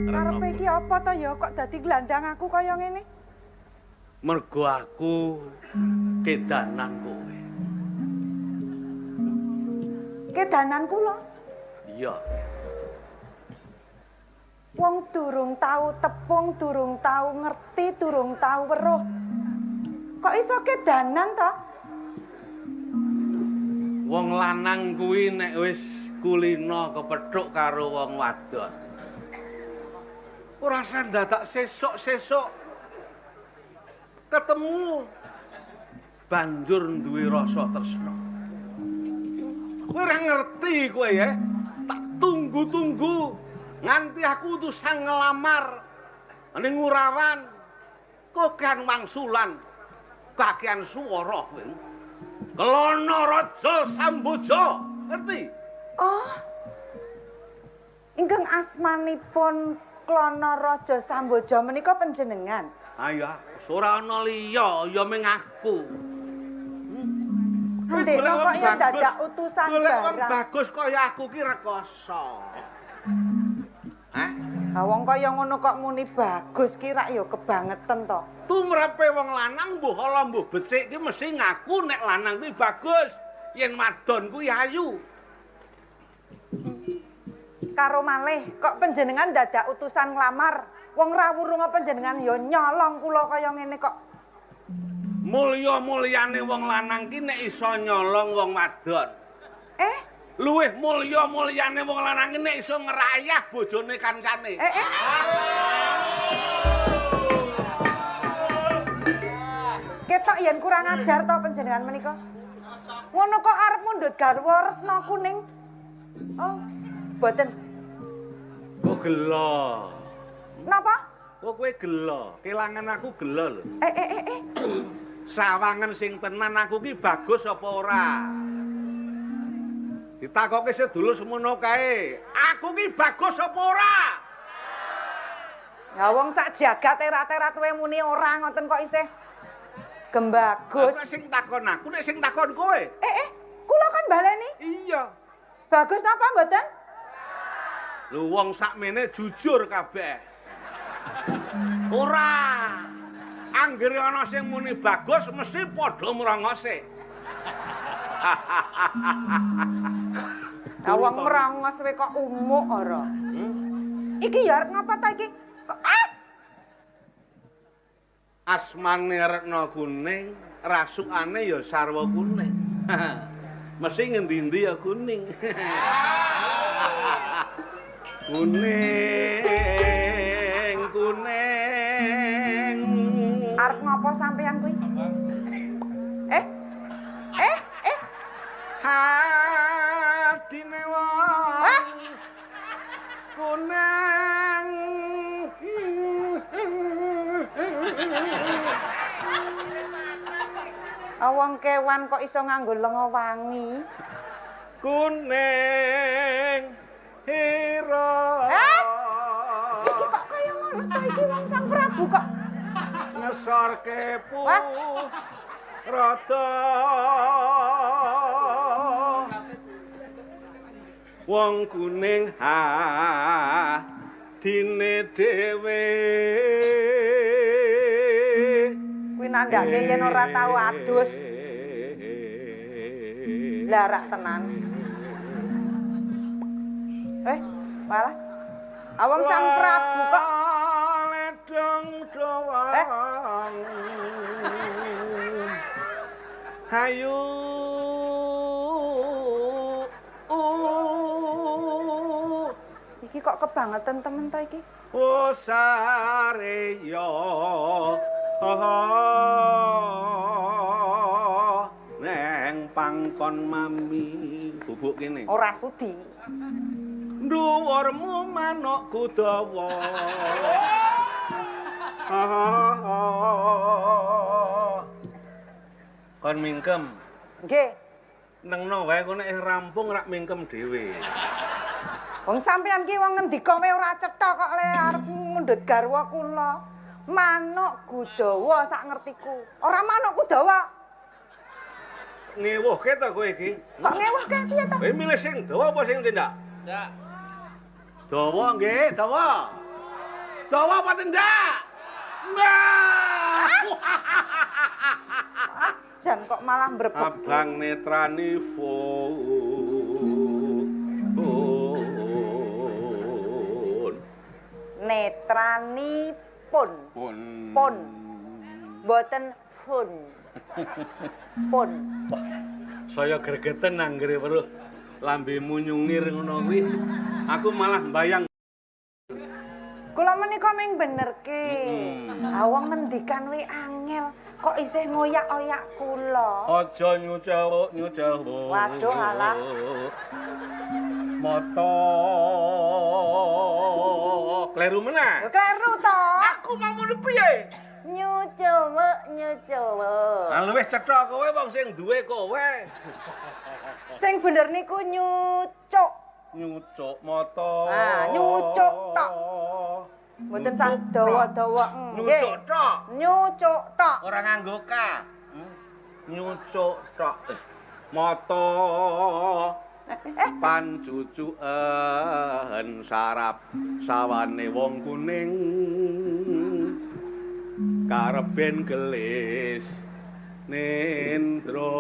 Karepe iki apa to ya kok dadi glandang aku kaya ngene? Mergo aku kedanan kowe. Kedanan kula. Iya. Wong durung tau tepung, durung tau ngerti, durung tau weruh. Kok iso kedanan to? Wong lanang kuwi nek wis kulino kepethuk karo wong wadon. Ora usah dadak sesuk-sesuk ketemu banjur duwe rasa tresna. Kowe ora ngerti kowe ya. Tak tunggu-tunggu nganti aku utusan ngelamar ning Ngurawan. Kokean wangsulan, kakean swara kowe. Kelana Raja Samboja, ngerti? Oh. Ingkang asmanipun Klana Raja Samboja menika panjenengan. Ayo, ora ana liya, ya ming aku. Handekno kok ya dadak utusan Golek wong barang. bagus kaya aku ki rekoso. Hah? Ha wong kaya ngono kok muni bagus ki rak ya kebangetan to. Tumrape wong lanang mbuh ala mbuh becik ki mesti ngaku nek lanang kuwi bagus, yen wadon kuwi ayu. Karo malih kok panjenengan dadak utusan nglamar. Wong ra wurunga panjenengan ya nyolong kula kaya ngene kok. Mulya-mulyane wong lanang ki nek iso nyolong wong wadon. Eh, Luwih mulya-mulyane wong lanang ki nek iso ngerayah bojone kancane. eh, eh. Ketok yen kurang ajar to panjenengan menika. Ngono kok arep mundhut garwa retna kuning. Oh, mboten. Kok gelo? Napa? Kok kowe gelo? Kelangan aku gelo lho. Eh, eh, eh, eh. Sawangan sing tenan aku ki bagus apa ora? Ditakoke sedulur semono kae. Aku ki bagus apa ora? Ya wong sak jagat erat-erat kowe muni ora ngoten kok isih gembagus. Aku sing takon aku, nek sing takon kowe. Eh, eh, kula kan baleni. Iya. Bagus napa mboten? Lho wong sakmene jujur kabeh. Ora. Anggere ana sing muni bagus mesti padha mrongose. Ya wong mrongos kowe kok umuk ora. Hmm? Iki ya arep ngapa ta iki? Kok ah! Asmane Retna Kuning, rasukane ya sarwa kuning. Mesti ngendi-endi ya kuning. Kuning, kuning. Arep ngapa sampean kuwi? Eh? Eh, eh. Hadine wong Ah! kuning. Ah, wong kewan kok iso nganggo lenga wangi. Kuning hira. Eh? Iki kok kaya ngono to iki wong Sang Prabu kok. Ngesorke Wah. rada. Wong kuning hadine dhewe. Kuwi nandhake yen ora tau adus. Larak tenan. Eh, malah. Awang Sang Prabu kok Ledong dowang. Eh? Hayu. Iki kok kebangetan temen to iki. Oh sareya. Neng pangkon mami bubuk kene. Ora sudi. Dhuwurmu manukku dawa. Kon mingkem. Nggih. Nengno wae kok nek rampung rak mingkem dhewe. Wong sampeyan ki wong ngendika wae ora cetha kok le arep mundhut garwa kula. Manuk Gudawa sak ngertiku. Ora manuk Kudawa. Ngewuhke to kowe iki? Kok ngewuhke piye to? Kowe milih sing dawa apa sing cendhak? Ndak. Dawa nggih, dawa. Dawa apa cendhak? Nah. Jan kok malah mbrebek. Abang netranipun. Netranipun. Pun. Pun. Mboten pun. Pun. Wah, saya gregeten anggere weruh lambemu nyungir ngono kuwi. Aku malah mbayang. Kula menika ming benerke. Ha wong ngendikan we angel kok isih ngoyak-oyak kula. Aja nyucuk nyucuk. Waduh alah. Mata kleru meneh. Kleru to. Aku mau ngono piye? Nyucuk nyucuk. Ah luwih cetha kowe wong sing duwe kowe. Sing bener niku nyucuk. Nyucuk mata. Ah, nyucuk tok. Mboten sah dawa-dawa nggih. Nyucuk tok. Nyucuk tok. Ora nganggo K. Nyucuk tok. Mata pancucuken sarap sawane wong kuning. Kareben gelis nendra.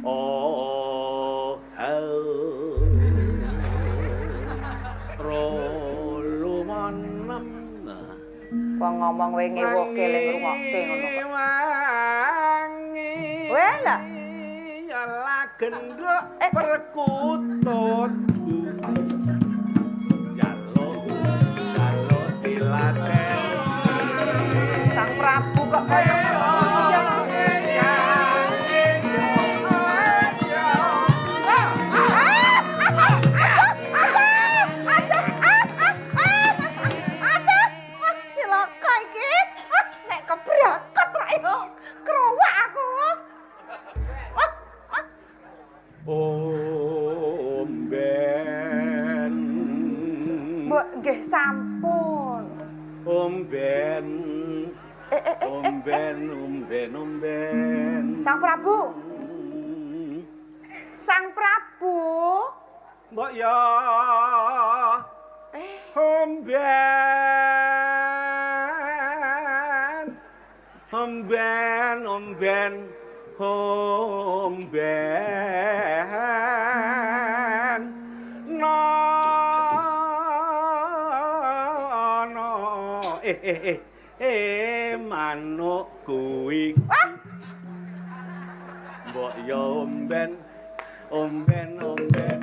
Oh, rolumanem. Wong ngomong we ngewoke le ngrungokke ngono kok. Weh lah. Yalah gendhok perkutut. Jaluk jaluk dilaten. Sang Prabu kok kaya Omben. Mbok nggih sampun. Omben. Omben, omben, omben. Sang Prabu. Sang Prabu. Mbok ya. Omben. Omben, omben. Omben. No no. Manuk kuwi. Mbok ya omben. Omben, omben.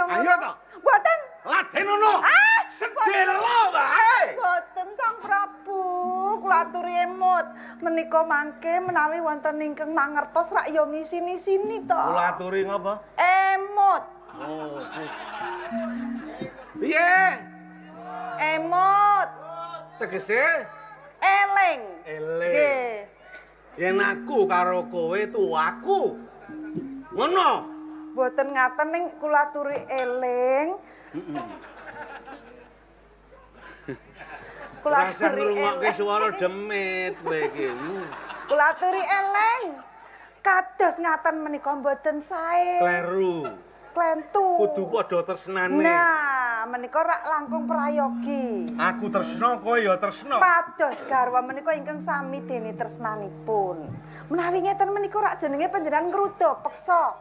Ayo to. Mboten. Ladenono. Sedelo wae. Mboten Sang Prabu, kula aturi emut. Menika mangke menawi wonten ingkang mangertos rak ya ngisini-sini to. Kula aturi ngapa? Emut. Oh. Piye? Emut. Tegese? Eling. Eling. Nggih. Yen aku karo kowe tuwaku. Ngono. Mboten ngaten ning kula aturi eling. Kula aturi ngrungokke swara demit kowe iki. Kula aturi eling. Kados ngaten menika mboten sae. Kleru. Klentu. Kudu padha tresnane. Nah, menika rak langkung prayogi. Aku tresna, kowe ya tresna. Pados garwa menika ingkang sami dene tresnanipun. Menawi ngeten menika rak jenenge panjenengan ngruda peksa.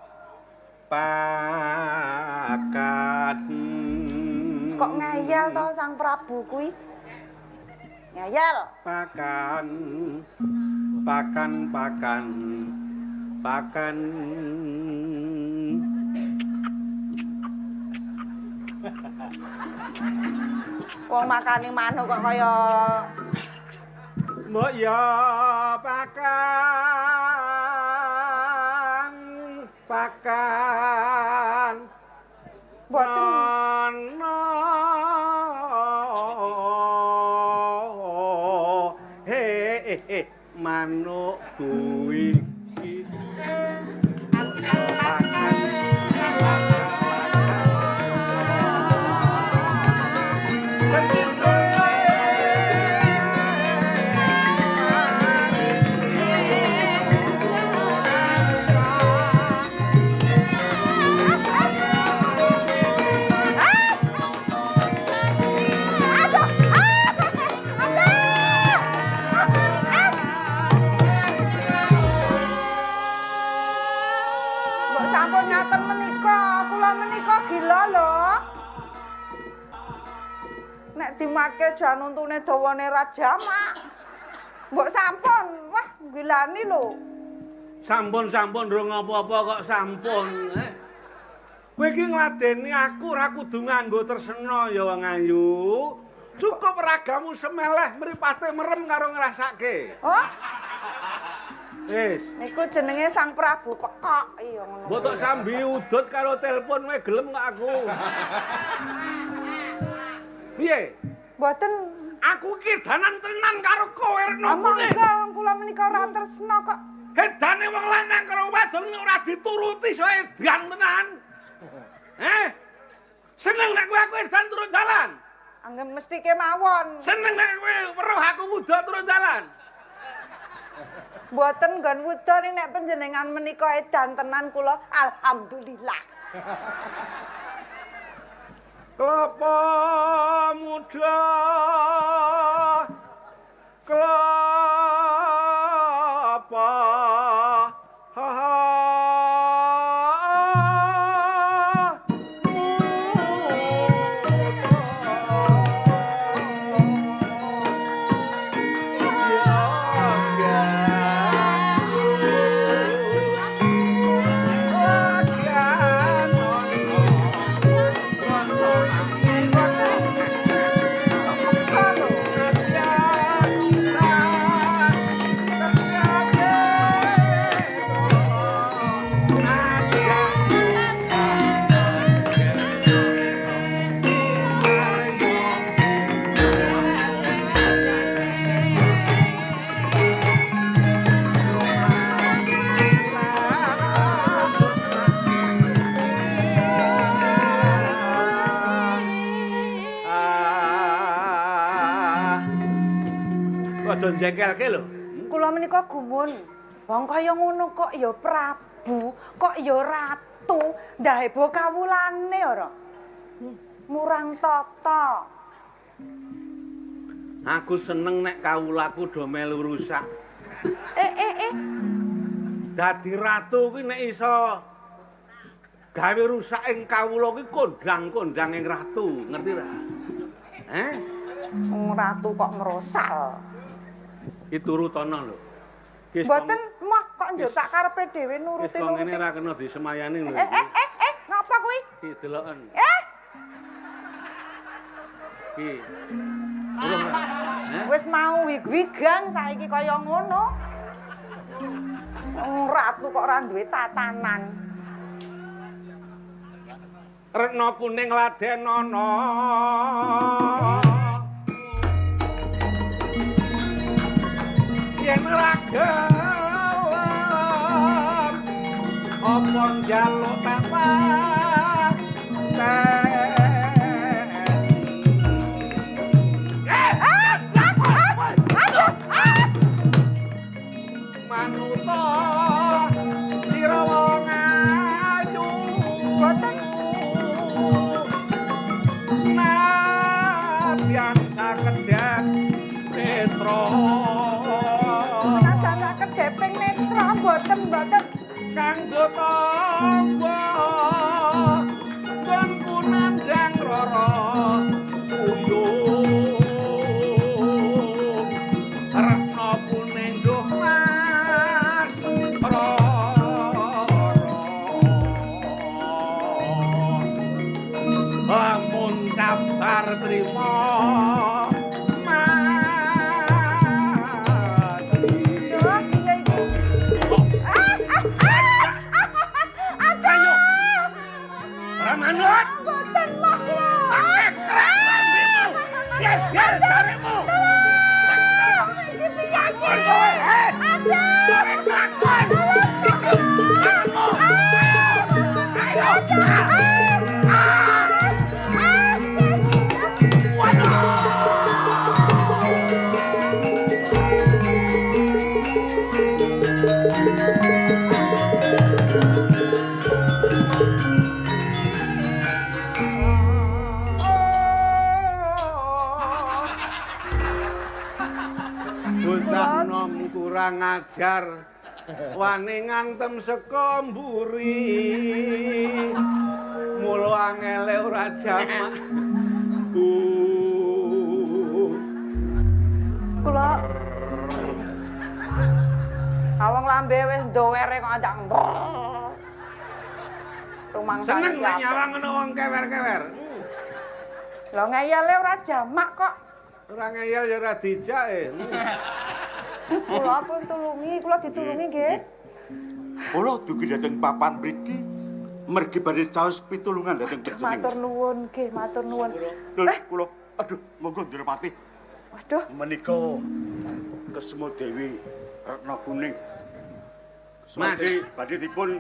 Pakan. Kok ngeyel to Sang Prabu kuwi? Ngeyel. Pakan. Pakan, pakan. Pakan. Wong makani manuk kok kaya Mbok ya pakan pakan. Mboten. He manuk kuwi iki. Mbok sampun ngaten menika, kula menika gila lho. Nek dimake jan untune dawane ra jamak. Mbok sampun, wah gilani lho. Sampun-sampun rung apa-apa kok sampun. Kowe iki ngladeni aku ora kudu nganggo tresna ya wong ayu. Cukup ragamu semeleh mripate merem karo ngrasake. Oh, Wis. niku jenenge Sang Prabu Pekok. Iya ngono. Mbok tok sambi udut karo telepon kowe gelem kok aku. Piye? Mboten. Aku iki danan tenan karo kowe Retno Kuning. Monggo wong kula menika ora tresna kok. Edane wong lanang karo wadon ora dituruti iso edan tenan. Eh? Seneng nek kowe aku edan turun dalan. Anggep mesti kemawon. Seneng nek kowe weruh aku wuda turun dalan. Mboten nggon wuda nek panjenengan menika edan tenan kula alhamdulillah. Kelapa muda, kelapa Aja njengkelke lho. Kula menika gumun. Wong kaya ngono kok ya Prabu, kok ya ratu, ndah heboh kawulane ora. Murang tata. Aku seneng nek kawulaku do melu rusak. Eh. Dadi ratu kuwi nek iso gawe rusak ing kawula kuwi kondang-kondang ing ratu, ngerti ra? Eh? Wong ratu kok merosal. Iki turutana lho. Mboten mah kok njuk sak karepe dhewe nuruti-nuruti. Wis ngene ra kena disemayani lho. Eh, ngapa kuwi? Iki deloken. Eh. Iki. Wis mau wig-wigan saiki kaya ngono. Wong ratu kok ora duwe tatanan. Retno kuning ladenono. Yen ra gelem apa njaluk tak manuta sira wong ayu boten nadyan sakedhep netra. Kedeping netra mboten mboten kanggo tangga nggonku nandhang rara uyuh retno kuning duh mas rara amun Ya, jaremu. Iki piye iki? Kowe, eh. Aduh. Kowe kelakon. Sikil. Tanganmu. Ayo. Bocah nom kurang ajar, wani ngantem saka mburi. Mula angele ora jamak. Kula Awang lambe wis ndowere kok andak. Rumangsane Seneng ki nek apik. nyawang ngono wong kewer-kewer. Lho ngeyele ora jamak kok. Ora ngeyel ya ora dijak e. Kula pun tulungi, kula ditulungi nggih. Kula dugi dhateng papan mriki mergi badhe caos pitulungan dhateng panjenengan. Matur nuwun nggih, matur nuwun. Lho, kula aduh monggo Ndrawati. Waduh, Menika Kesuma Dewi Retna Kuning. Kesuma Mas. Dewi badhe dipun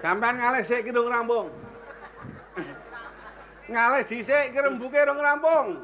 Sampeyan ngalih sik ki rung rampung. Ngalih dhisik ki rembuke rung rampung.